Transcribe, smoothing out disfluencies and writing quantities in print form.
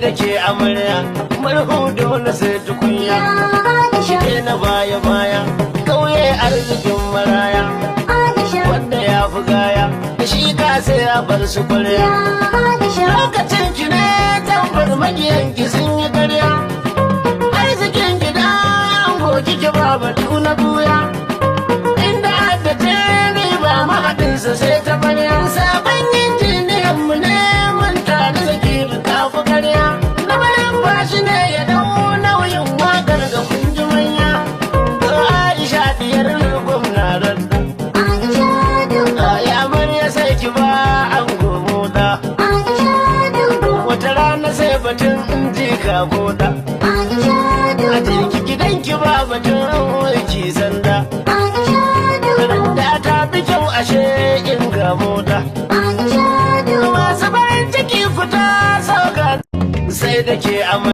Da ke amarya, murhu dole sai tukunya. Aisha. Ke na baya baya, kauye arzikin maraya. Aisha. Wanda ya fi gaya, da shi ka sai ya bar su kwarya. Aisha. Lokacin ki ne tambar magiyan ki sun yi karya. Arzikin gida ango kike, ba batu na buya. Inda haddace riba mahaɗinsa sai ta barya. Sabon injiniyan mu ne mun tare, Sakiru ta fi karya. Na bayan bashi ne ya dau nauyin wakar ga kunji manya. To Aisha diyar gwamna radda. Aisha Dukko. Ya amarya, sai ki ba an gomoda. Aisha Dukko. Wata rana sai batun jika goda. Aisha A Dukko. jirki gidanki ba batun ki sanda. Aisha Dukko. Da ta fi kyau ashe in ga mota. Aisha Dukko. Masu farin ciki fita sauka sai da ke amarya.